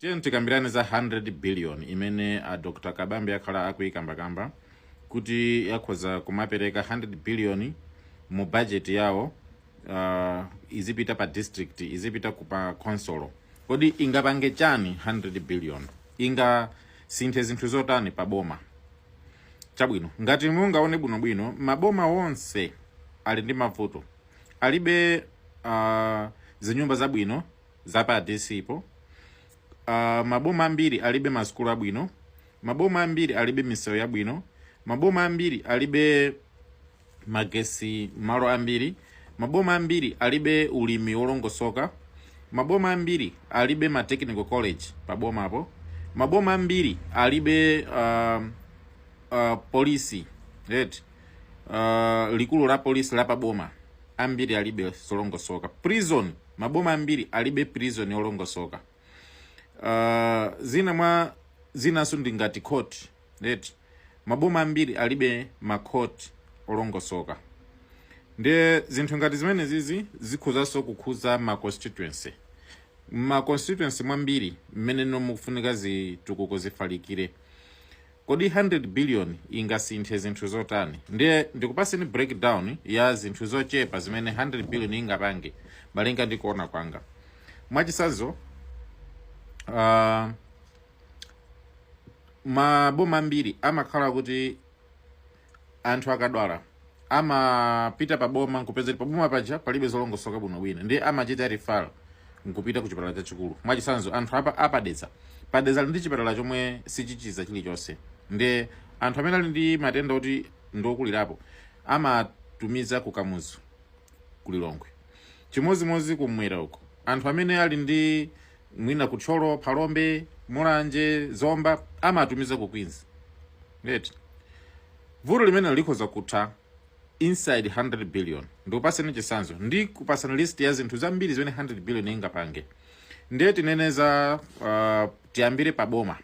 Tiye tikambirane za 100 billion imene a Dr Kabambe akhala akuyikambakamba kuti yakhoza kumapereka 100 billion mu budget yawo, izipita pa district, izipita ku pa consolo. Kodi ingapange chani 100 billion? Ingasinthe zinthu zotani pa boma? Chabwino, ngati mungaone bwinobwino, maboma wonse ali ndi mavuto. Alibe zinyumba zabwino zapa DC po. Maboma ambiri alibe masukulu abwino, maboma ambiri alibe misewu yabwino, maboma ambiri alibe magesi malo ambiri, maboma ambiri alibe ulimi wolongosoka, maboma ambiri alibe ma technical college pabomapo, maboma ambiri alibe polisi, right? Likulu la polisi la paboma ambiri alibe zolongosoka. Prison, maboma ambiri alibe prison yolongosoka. Zina mwa zinanso ndi ngati court, right? Maboma ambiri alibe ma court olongosoka. Ndiye zinthu ngati zimene zizi zikhuzanso kukhuza ma constituency. Ma constituency mwambiri mmene mukufunika zitukuko zifalikire. Kodi 100 billion ingasinthe zinthu zotani? Ndiye ndikupaseni breakdown ya zinthu zochepa zimene 100 billion ingapange malinga ndi kuona kwanga. Mwachitsanzo, maboma ambiri amakhala kuti anthu akadwala amapita paboma, nkupeza kuti paboma paja palibe zolongosoka bwinobwino, ndiye amachita referral nkupita ku chipatala chachikulu. Mwachitsanzo, anthu apa apadedza, Padedza ali ndi chipatala chomwe sichichiza chilichonse, ndiye anthu amene ali ndi matenda oti ndiokulirapo amatumiza ku Kamuzu ku Lilongwe. Chimozimozi kumwera uko, anthu amene ali ndi mwina kuThyolo, Phalombe, Mulanje, Zomba, amatumiza ku Queens, right? Vuto limene likhoza kutha inside 100 billion. Ndikupaseni chitsanzo, ndi kupasani list ya zinthu zambiri zimene 100 billion ingapange. Ndiye tinene za tiyambire paboma.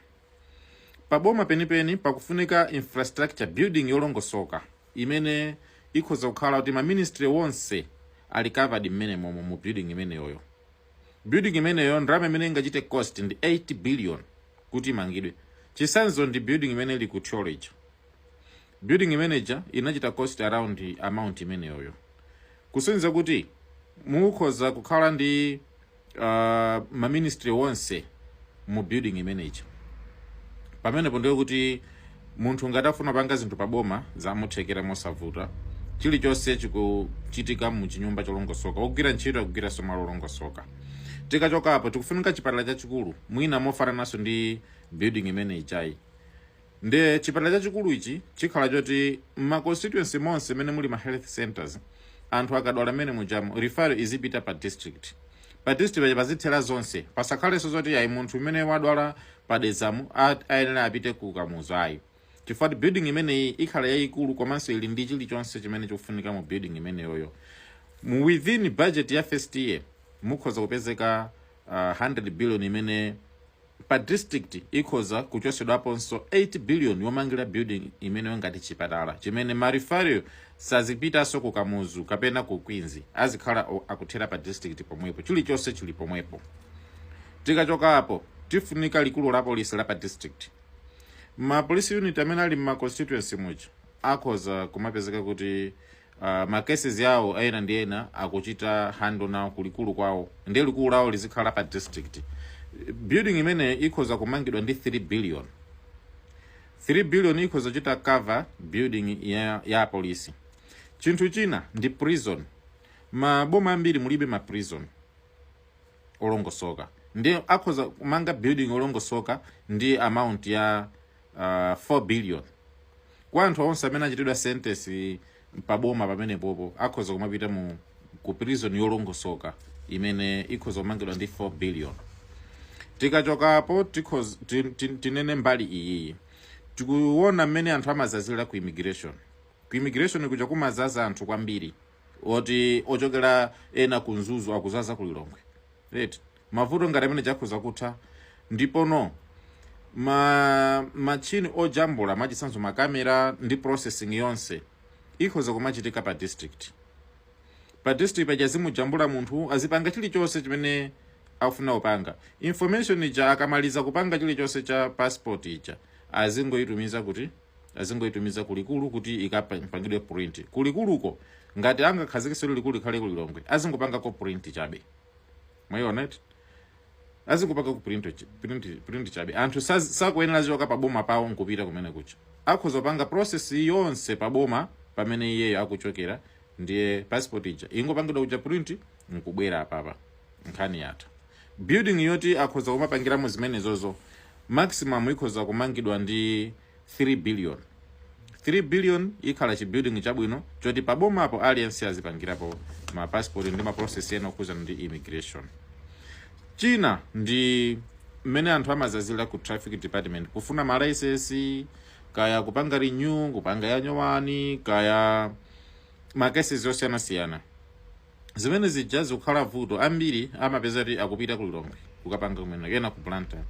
Paboma penipeni pakufunika infrastructure building yolongosoka imene ikhoza kukhala kuti ma ministry wonse ali covered mmene momo mu building imeneyoyo. Building imeneyo, ndalama imene ingachite cost ndi 8 billion kuti imangidwe. Chitsanzo ndi building imene ili ku Thyolo ija. Building imeneja inachita cost around amount imeneyoyo, kusonyeza kuti mukhoza kukhala ndi ma ministry wonse mu building imeneja. Pamenepo ndiye kuti munthu ngati afuna panga zinthu paboma, zamuthekera mosavuta. Chilichonse chikuchitika mu chinyumba cholongosoka, ogwira ntchito akugwiranso malo olongosoka. Tikachokapo, tikufunika chipatala chachikulu, mwina mofanananso ndi building imene ijayi. Ndiye chipatala chachikulu ichi chikhala choti ma constituency monse mene muli ma health centers, anthu akadwala mene mujamo, referral izipita pa district. Pa district paja pazithera zonse, pasakhalenso zoti ayi, munthu umene wadwala paDedzamu ayenera apite ku Kamuzu, ayi, chifukwa building imeneyi ikhala yayikulu komanso ili ndi chilichonse chimene chikufunika mu building imeneyoyo. Mu within budget ya first year mukhoza kupezeka 100 billion imene pa district ikhoza kuchosedwaponso 8 billion yomangira building imeneyo ngati chipatala chimene ma referral sazipitanso ku Kamuzu kapena ku Queens, azikhala akuthera pa district pomwepo, chilichonse chili pomwepo. Tikachokapo, tifunika likulu la polisi la pa district. Ma police unit amene ali mma constituency muja akhoza kumapezeka kuti ma cases yawo ena ndi ena akuchita handle nawo kulikulu kwawo, ndiye likulu lawo lizikhala pa district. Building imene ikhoza kumangidwa ndi 3 billion. 3 billion ikhoza kuchita cover building ya polisi. Chinthu china ndi prison. Maboma ambiri mulibe ma prison olongosoka, ndi akhoza kumanga building olongosoka ndi amount ya 4 billion. Kwa anthu onse amene achitidwa sentence paboma pamenepopo, akhoza kumapita mu ku prison yolongosoka imene ikhoza kumangidwa ndi 4 billion. Tikachokapo, tinene mbali iyiyi. Tikuona mmene anthu amazazira ku immigration. Ku immigration kuja kumazaza anthu kwambiri, oti ochokera ena ku Mzuzu akuzaza ku Lilongwe, right? Mavuto ngati amene chakhoza kutha. Ndipo no ma machini ojambula, mwachitsanzo makamera ndi processing yonse ikhoza kumachitika pa district. Pa district paja azimujambula munthu, azipanga chilichonse chimene Akufuna kupanga information ija, akamaliza kupanga chilichonse cha passport ija, azingoyitumiza kuti azingoyitumiza kulikulu kuti ikapangidwe print kulikuluko. Ngati angakhazikitse likulu likhale kuLilongwe, azingopangako print chabe. Mwayiona iti? Azingopanga ku print chabe. Anthu sakuyenera zichoka paboma pawo nkupita kumene kucha. Akhoza kupanga process yonse paboma pamene iyeyo akuchokera, ndiye passport ija ingopangidwa kuja print nkubwera apapa, nkhani yatha. Building yoti akhoza kumapangiramo zimenezozo maximum ikhoza kumangidwa ndi 3 billion. 3 billion ikhala chi building chabwino choti pabomapo aliyense azipangirapo ma passport ndi ma process ena okhuzana ndi immigration. China ndi mmene anthu amazazira ku traffic department kufuna ma license, kaya kupanga renew, kupanga yanyowani, kaya ma cases osiyanasiyana. Zimene zija zikukhala vuto. Ambiri amapeza kuti akupita ku Lilongwe kukapanga kumene, kena ku Blantyre.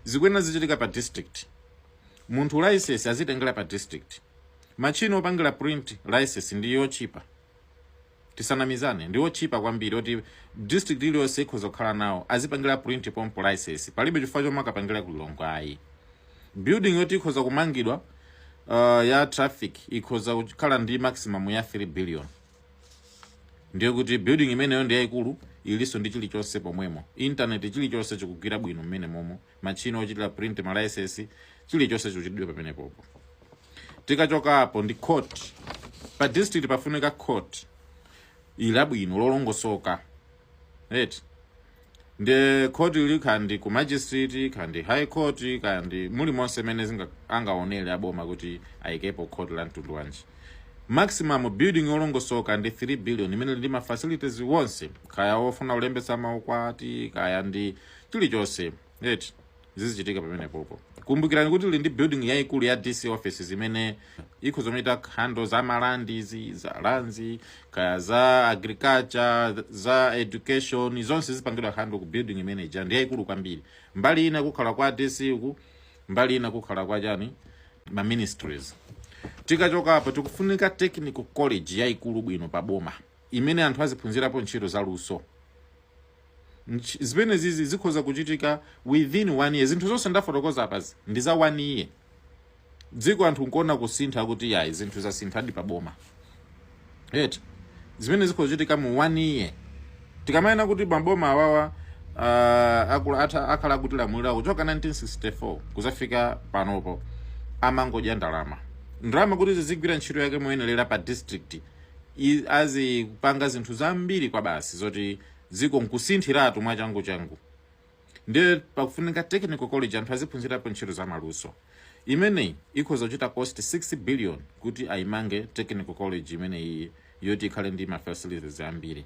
Zikuyenera zichitika pa district. Munthu license azitengera pa district. Machine opangira print license ndi yochipa, tisanamizane, ndi ochipa kwambiri, oti district iliyonse ikhoza kukhala nawo, azipangira print pompo license. Palibe chifukwa chomwe akapangira ku Lilongwe, ayi. Building yoti ikhoza kumangidwa ya traffic ikhoza kukhala ndi maximum ya 3 billion. Ndiye kuti building imeneyo ndi yayikulu, ilinso ndi chilichonse pomwemo, internet, chilichonse chikugwira bwino mmene momo, machine ochitira print ma license, chilichonse chikuchitidwe pamenepopo. Tikachoka apo ndi court. Pa district pafunika court ilabwino, lolongosoka eti. Ndi court ili kandi ku magistrate, kandi high court, kandi mulimonse mene angaonere aboma kuti ayikepo court la mtundu wanji. Maximum building yolongosoka ndi 3 billion, imene ndi ma facilities wonse, kaya ofuna kulembetsa maukwati, kaya ndi chilichonse eti, zizichitika pamenepopo. Kumbukirani kuti ili ndi building yayikulu ya DC offices imene ikhoza kuchita handle za ma land, za lands, kaya za agriculture, za education, zonse zipangidwa handle ku building imene ija. Ndi yayikulu kwambiri. Mbali ina kukhala kwa DC uku, mbali ina kukhala kwa chani, ma ministries. Tikachoka apo, tikufunika technical college yayikulu bwino paboma imene anthu aziphunzirapo ntchito zaluso. Zimene zizi zikhoza kuchitika within one year. Zinthu zonse ndafotokoza apazi ndi za one year, dziko anthu nkuona kusintha kuti yayi, zinthu zasinthadi paboma eti. Zimene zikhoza kuchitika mu one year, tikamayena kuti maboma awawa akhala akutilamulira kuchoka 1964 kuzafika panopo, amangodya ndalama. Ndalama kuti zizigwira ntchito yake moyenerera pa district, azipanga zinthu zambiri kwa basi zoti dziko nkusinthiratu mwachangu changu. Ndiye pakufunika technical college, anthu aziphunzirapo ntchito za maluso. Imeneyi ikhoza kuchita cost 6 billion kuti ayimange technical college imeneyi yoti ikhale ndi ma facilities ambiri.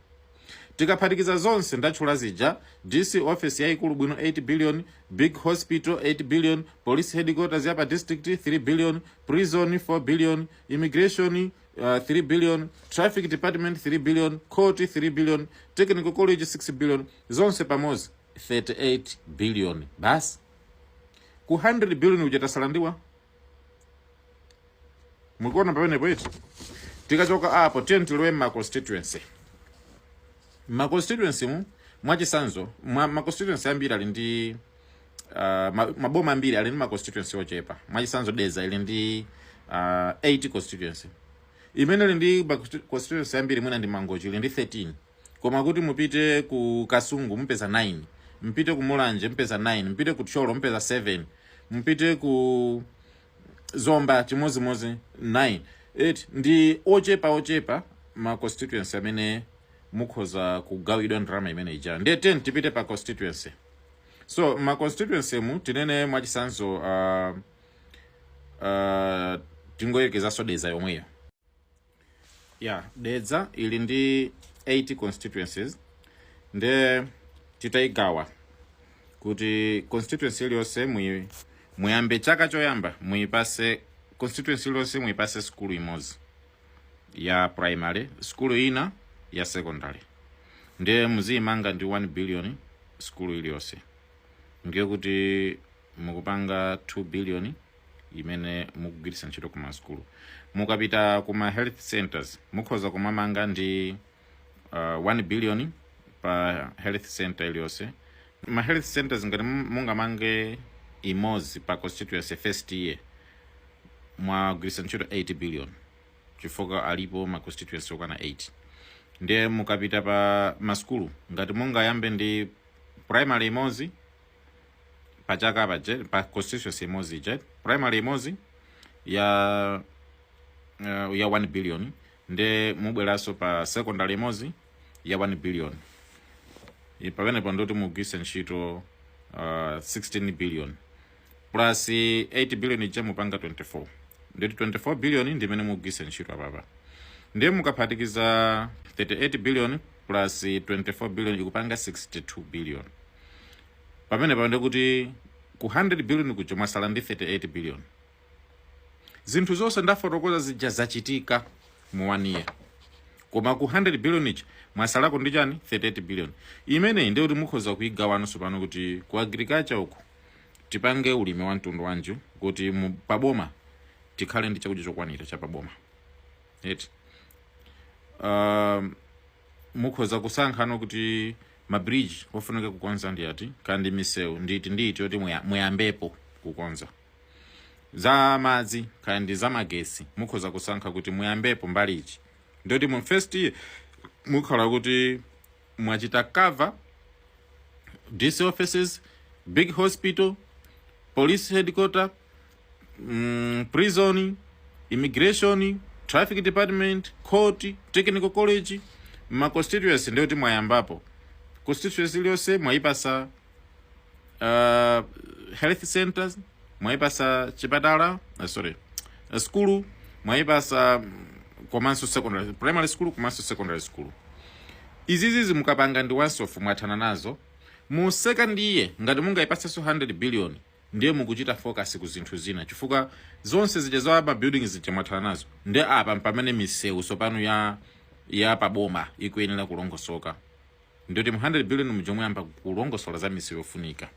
Tikaphatikiza zonse ndatchula zija, DC office yayikulu bwino 8 billion, big hospital 8 billion, police headquarters ya pa district 3 billion, prison 4 billion, immigration 3 billion, traffic department 3 billion, court 3 billion, technical college 6 billion, zonse pamodzi 38 billion basi. Ku 100 billion uja tasalandiwa. Mukuona pamenepo iti? Tikachoka apo, tiye tilowe ma constituency. Ma constituency mu, mwachisanzo, ma constituency ambiri ali ndi maboma ambiri ali ndi ma constituency ochepa. Mwachisanzo, Dedza ili ndi 8 constituency. Imene ili ndi ma constituency ambiri mwina ndi Mangochi, ili ndi 13. Koma kuti mupite ku Kasungu mupeza 9, mpite ku Mulanje mpeza 9, mpite ku Thyolo mpeza 7, mpite ku Zomba chimozimozi 9 8. Ndi ochepa ochepa ma constituency amene mukhoza kugawidwa ndalama imene ija. Ndiye 10 tipite pa constituency. So ma constituency mu, tinene mwachisanzo, tingoyerekezanso Dedza yomweyo ya Dedza ili ndi 8 constituencies. Nde titayigawa kuti constituency iliyonse muyambe chaka choyamba muyipase, constituency iliyonse muyipase skulu imodzi ya primary, skulu ina ya secondary, ndiye muziyimanga ndi 1 billion skulu iliyonse, ndiye kuti mukupanga 2 billion imene mukugwiritsa ntchito kuma skulu. Mukapita kuma health centers, mukhoza kumamanga ndi 1 billion pa health center iliyonse. Ma health centers ngati mungamange imodzi pa constituency first year, mwagwiritsa ntchito 8 billion, chifukwa alipo ma constituency okwana 8. Ndiye mukapita pa masukulu, ngati mungayambe ndi primary imodzi pachaka paje pa constituency imodzi ije, primary imodzi ya 1 billion, ndiye mubweranso pa secondary imodzi ya 1 billion. Pamenepo ndoti mugwiritse ntchito 16 billion plus 8 billion ija, mupanga 24. Ndoti 24 billion ndimene mugwiritse ntchito apapa. Ndiye mukaphatikiza 38 billion plus 24 billion, ikupanga 62 billion. Pamene pa ndikuti ku 100 billion kuja mwasala ndi 38 billion. Zinthu zonse ndafotokoza zija zachitika mu one year, koma ku 100 billion ichi mwasalako ndi chani? 38 billion. Imeneyi ndikuti mukhoza kuyigawanso pano kuti ku agriculture uku tipange ulimi wa mtundu wanji kuti paboma tikhale ndi chakudya chokwanira cha paboma, eti? Mukhoza kusankhano kuti ma bridge ofunika kukonza ndi ati, kandi misewu nditi nditi yoti muyambepo kukonza, za madzi kandi za magesi, mukhoza kusankha kuti muyambepo mbali ichi. Ndoti mu first year mukhala kuti mwachita cover DC offices, big hospital, police headquarter, prison, immigration, traffic department, court, technical college, ma constituency. Ndiyoti mwayambapo constituency iliyonse mwayipasa health centers, mwayipasa chipatala, sorry, skulu mwayipasa, komanso secondary, primary school komanso secondary school. Izizizi mukapanga ndi once off, mwathana nazo. Mu second year, ngati mungayipasenso 100 billion, ndiye mukuchita focus ku zinthu zina, chifukwa zonse zija za ma buildings zija mwathana nazo. Ndiye apa pamene misewu sopano ya paboma ikuyenera kulongosoka. Ndiyoti mu 100 billion muja muyamba kulongosola za misewu yofunika,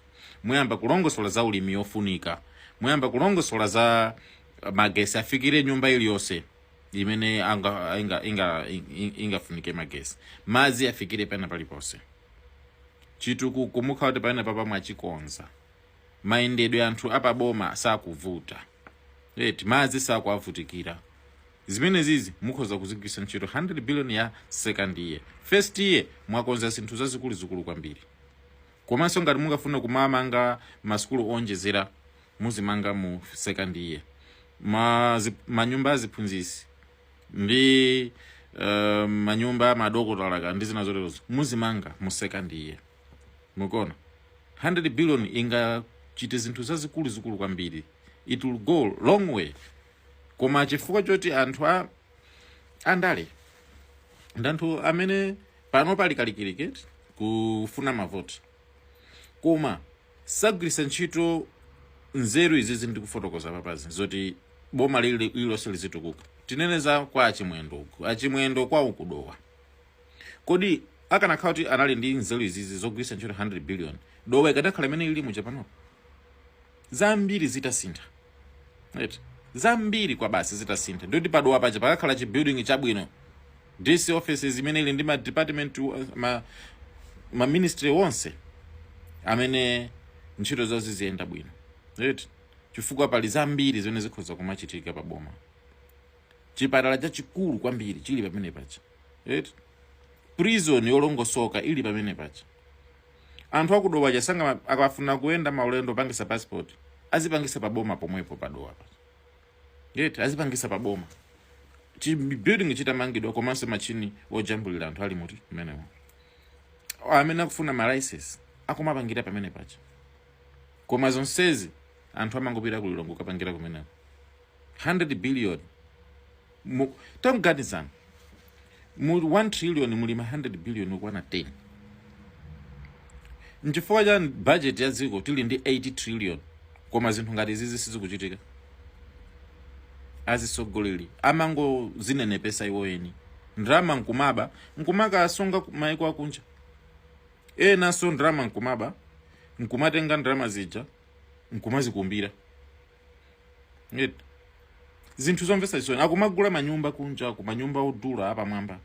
muyamba kulongosola za ulimi yofunika, muyamba kulongosola za magesi afikire nyumba iliyonse imene ingafunike magesi, madzi afikire pena paliponse. Chitukuko mukhala kuti pamene papa mwachikonza, mayendedwe anthu apaboma sakuvuta, eti? Madzi sakuavutikira. Zimene zizi mukhoza kuzigwiritsa ntchito 100 billion ya second year. First year mwakonza zinthu zazikuluzikulu kwambiri. Komanso ngati mungafuna kumamanga masukulu onjezera, muzimanga mu second year. Manyumba aziphunzisi ndi manyumba amadokotala ndi zina zoterozo muzimanga mu second year. Mukuona, 100 billion ingachite zinthu zazikuluzikulu kwambiri. It will go long way. Koma chifukwa choti anthu a andale ndi anthu amene pano pali kalikiliki kufuna mavoti, koma sagwiritsa ntchito nzeru izizi ndikufotokoza papazi zoti boma lililonse lizitukuka. Tinene za kwa Achimwendo uku, Achimwendo kwawo kuDowa. Kodi akanakhala kuti anali ndi nzeru izizi zogwiritsa ntchito 100 billion, Dowa ikanakhala imene ili muja panopo? Zambiri zitasintha, right? Zambiri kwa basi zitasintha. Ndikuti paDowa paja pakakhala chi building chabwino, DC offices imene ili ndi ma department, ma ministry wonse amene ntchito zawo ziziyenda bwino, right? Chifukwa pali zambiri zimene zikhoza kumachitika pa boma. Chipatala chachikulu kwambiri chili pamene paja, right? Prison yolongosoka ili pamene paja. Anthu akuDowa chasanga akafuna kuyenda maulendo opangisa passport, azipangisa paboma pomwepo paDowa paja, right? Azipangisa paboma, chi building chitamangidwa, komanso machini ojambulira anthu ali muti mmenemo. Amene akufuna ma license akumapangira pamene paja. Koma zonsezi anthu amangopita ku Lilongwe kukapangira kumeneko. 100 billion, tamuganizani, mu 1 trillion muli ma 100 billion okwana 10. Nchifukwa cha budget ya dziko tili ndi 80 trillion, koma zinthu ngati izizi sizikuchitika. Azisogoleri amangozinenepesa iwo eni, ndalama nkumaba, nkumakasunga maiko akunja. Enanso ndalama nkumaba, nkumatenga ndalama zija nkumazikumbira. Zinthu zomvetsa chisoni. Akumagula manyumba kunja, kumanyumba odula apamwamba.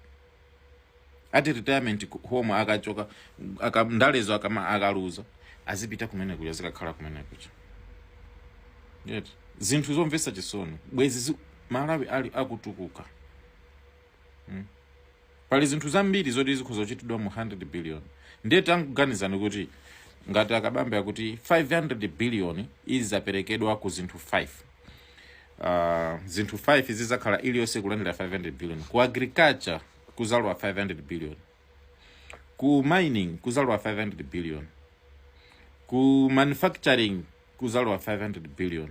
Ati retirement home, akachoka aka ndalezo, akama akaluza azipita kumene kuja, azikakhala kumene kuja. Yet zinthu zomvetsa chisoni, bwezi Malawi ali akutukuka. Pali zinthu zambiri zoti zikhoza kuchitidwa mu 100 billion. Ndiye tangoganizani kuti ngati akabambe akuti 500 billion izaperekedwa ku zinthu 5, zinthu 5 zizakhala iliyonse kulandira 500 billion. Ku agriculture kuzalowa 500 billion, ku mining kuzalowa 500 billion, ku manufacturing kuzalowa 500 billion,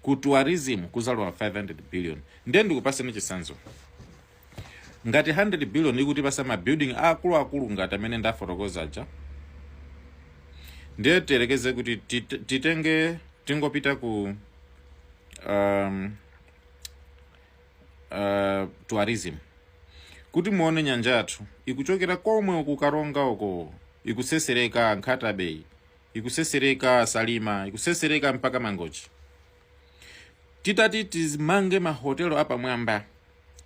ku tourism kuzalowa 500 billion. Ndiye ndikupaseni chitsanzo, ngati 100 billion ikutipasa ma building akuluakulu ngati amene ndafotokoza aja, ndiye tiyerekeze kuti titenge, tingopita ku tourism, kuti muone nyanja yathu ikuchokera komwe uku Karonga uko, ikusesereka Nkhata Bay, ikusesereka Salima, ikusesereka mpaka Mangochi. Titati tizimange mahotelo apamwamba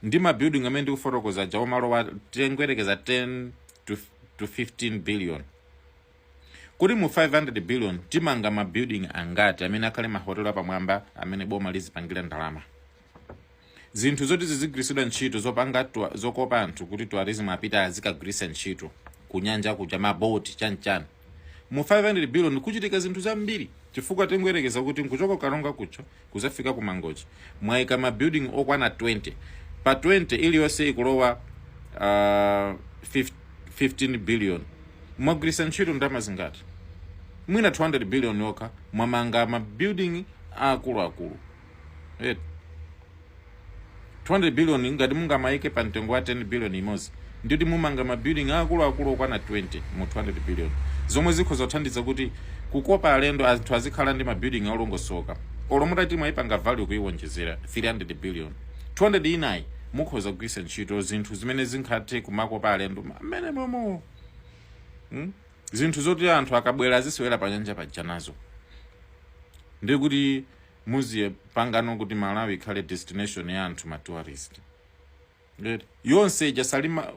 ndi ma building amene ndikufotokoza aja, omalowa tingoyerekeza 10 to 15 billion, kuti mu 500 billion timanga ma building angati amene akhale mahotelo apamwamba amene boma lizipangira ndalama, zinthu zoti zizigwiritsidwa ntchito zopanga zokopa anthu kuti tourism apita azikagwiritsa ntchito kunyanja kuja, maboti, chanichani? Mu 500 billion kuchitika zinthu zambiri, chifukwa tingoyerekeza kuti nkuchoka Karonga kucha kuzafika ku Mangochi mwayika ma building okwana 20. Pa 20 iliyonse ikulowa 15 billion, mwagwiritsa ntchito ndalama zingati? Mwina 200 billion yokha mwamanga ma building akuluakulu. 200 billion ngati mungamayike pa mtengo wa 10 billion imodzi, ndikuti mumanga ma building akuluakulu okwana 20 mu 200 billion, zomwe zikhoza kuthandiza kuti kukopa alendo, anthu azikhala ndi ma building olongosoka. Olo mutati mwayipanga value kuiwonjezera 300 billion, 200 inayi mukhoza kugwiritsa ntchito zinthu zimene zingathe kumakopa alendo amene momo, Zinthu zoti anthu akabwera azisewera pa nyanja paja nazo. Ndikuti muziye pangano kuti Malawi ikhale destination ya anthu, ma tourist. Right. Yonse ija Salima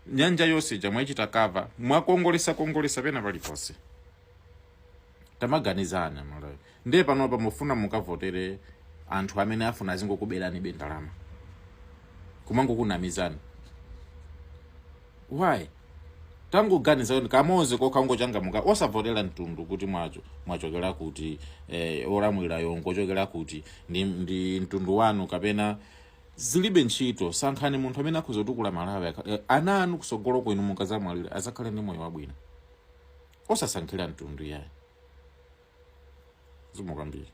nyanja yonse ija mwayichita cover, mwakongolesa kongolesa pena paliponse. Tamaganizana, Malawi. Ndiye panopa mufuna mukavotere anthu amene afuna azingokuberani be ndalama, kumangokunamizani. Why? Tangoganiza kuti kamozi kokha ungochangamuka, osavotera mtundu kuti mwachokera kuti, olamulirayo ngochokera kuti, ndi mtundu wanu kapena zilibe ntchito. Sankhani munthu amene akhoza kutukula Malawi, ana anu kusogolo kwenu mukazamwalira azakhale ndi moyo wabwino, osasankhira mtundu yayi. Zikomo kwambiri.